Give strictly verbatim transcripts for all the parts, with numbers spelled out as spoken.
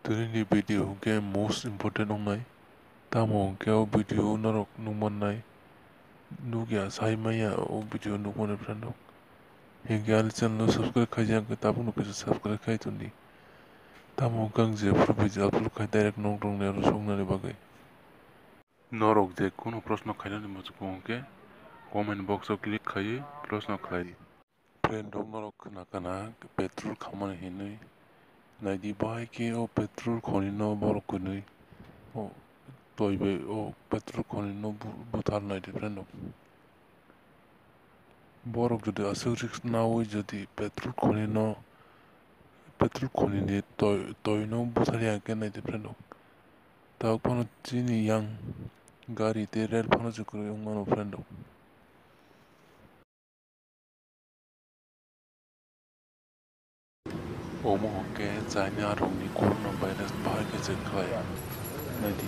Tini ni video hwnkhe most important wngnai. Tamo hwnkhe o video norok nukmannai. Nukya, sai manya o video nukmani friend rok. Hinkhe ani channel o subscribe khaijak hwnkhe tabukno kisa subscribe khai tongdi. Tamo hwnkhe ang jephuru video upload khai direct nok rokni aro soknani bagwi. Norok je kunu proshno khainani muchukung hwnkhe comment box o click khaiwi proshno khlai. Friend rok norok khna khna petrol khamani hinwi naidi, bahai khe o petrol khoni no borok kwnwi o toi bai o petrol khoni no bu-, buthar naidi friend rok. Borok jodi aswk risk nawi jodi petrol khoni no, petrol khoni ni toi, toi no buthar ya khe naidi friend rok. Tabuk phano chini yang gari tei rel phano se kwrwi wng mano friend rok. Omo hwnkhe China rokni corona virus bahai khe check khlai. Naidi.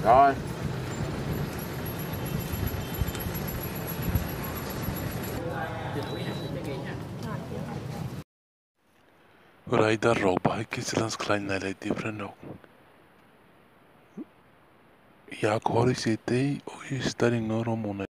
Rồi. Rider rok bahai khe challenge khlai nai lai different rok. Yak hori se tei oi steering no romwi nai.